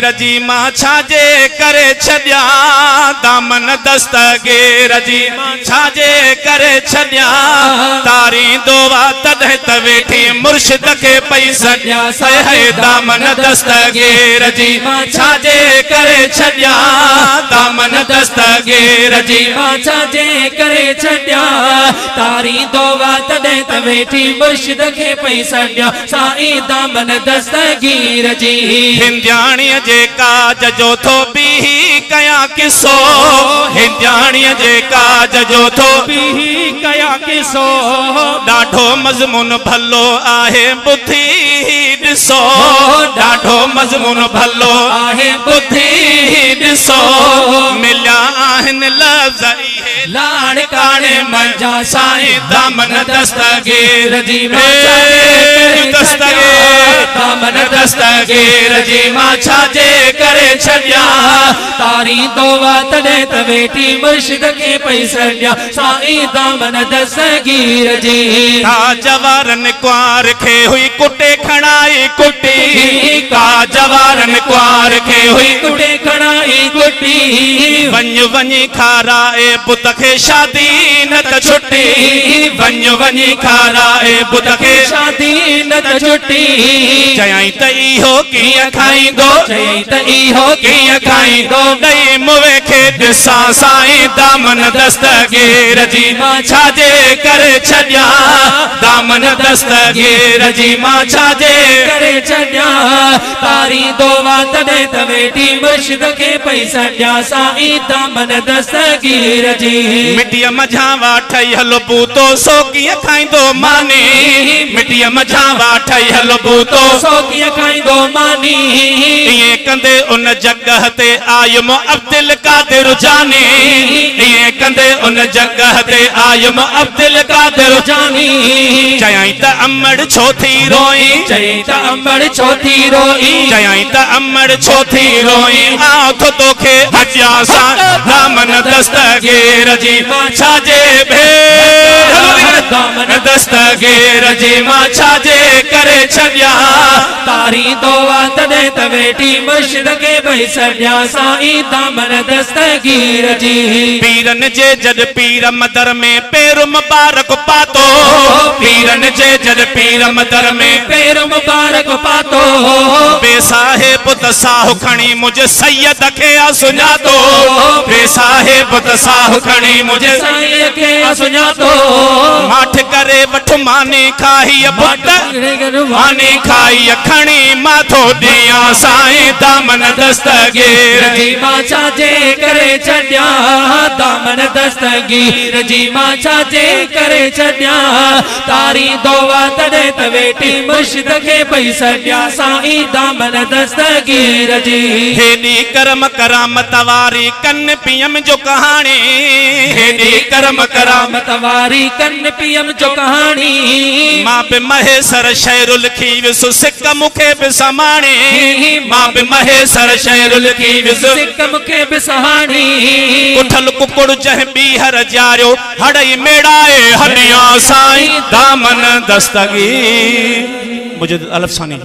दस्तगीर जी मां छा जे करे छॾिया, दामन दस्तगीर जी मां छा जे करे छॾिया। तारींदो आ तॾहिं त वेठी मुर्शिद खे पई सॾिया। सही दामन दस्तगीर जी मां छा जे करे छॾिया, दामन दस्तगीर जी मां छा जे करे छॾिया। तारींदो आ तॾहिं त वेठी मुर्शिद खे पई सॾिया। साईं दामन दस्तगीर जी। हिंदियाणीअ जे काज जो थो बीही कयां किसो, हिंदियाणीअ जे काज जो थो बीही कयां किसो। ॾाढो मज़मून भलो आहे ॿुधी ॾिसो, ॾाढो मज़मून भलो आहे ॿुधी ॾिसो। मिलिया आहिनि लफ़्ज़ इहे लाड़काणे मंझा साईं दामन दस्तगीर जी दस्तगीर दामन दस्तगीर जी मां छा जे करे छॾिया। तारींदो आ तॾहिं त वेठी मुर्शिद खे पई सॾिया। साईं दामन दस्तगीर जी। का जवारनि कुंवार खे हुई कुटे खणाई कुटी, का जवारनि कुंवार खे हुई कुटे खणाई कुटी। वञ वञी खाराए पुत खे शादी न त छुटी, वञ वञी खाराए पुत खे शादी न त छुटी। चयाई त इहो कीअं खाईंदो, चयाई त इहो कीअं खाईंदो। ॾेई मुवे खे ॾिसां साईं दामन दस्तगीर जी मां छा जे करे छॾिया, दामन दस्तगीर जी मां छा जे करे छॾिया। तारींदो आ तॾहिं त वेठी मुर्शिद खे पई सॾिया। साईं दामन दस्तगीर जी। मिटीअ मंझां वाठई हलो बूतो सो कीअं खाईंदो मानी, मिटीअ मंझां वाठई हलो बूतो सो कीअं खाईंदो मानी। ईअं कंदे उन जॻह ते आयुमि अब्दुल कादिर जानी, ईअं कंदे उन जॻह ते आयुमि अब्दुल कादिर जानी। चयाई त अमड़ छो थी रोई, चयाई त अमड़ छो थी रोई, चयाई त अमड़ छो थी रोई। आउं थो तोखे हटिया सां दामन दस्तगीर जी मां छा जे भेड़, दामन दस्तगीर जी मां छा जे करे छॾिया। तारींदो आ तॾहिं त वेठी मुर्शिद खे पई सॾिया। साईं दामन दस्तगीर जी। पीरनि जे जॾ पीर मदर में पेर मुबारक पातो, पीरनि जे जॾ पीर मदर में पेर मुबारक पातो। बेसाहिब त साह खणी मुंहिंजे सैयद खे आ सुञातो, बेसाहिब त साह खणी मुंहिंजे सैयद खे आ सुञातो। माठ करे वठ मानी खाई पुट, मानी खाई खणी माथो ॾियां। साईं दामन दस्तगीर जी मां छा जे करे छॾिया, दामन दस्तगीर जी मां छा जे करे छॾिया। तारींदो आ तॾहिं त वेठी मुर्शिद खे पई सॾिया। साईं दामन दस्तगीर जी। हेॾी करम करामत वारी कन पीएम जो कहाणी, हेॾी करम करामत वारी कन पीएम जो कहाणी। मां बि महेसर शहर लिखी वियुसि सिक मूंखे बि समाणी, मां बि महेसर शहर लिखी वियुसि सिक मूंखे बि सहाणी। कुठल कुकुड़ जंहिं ॿीहर ॼारियो हड़ई मेड़ाए हॾियां। साईं दामन दस्तगीर। मुझे अलफ सानी।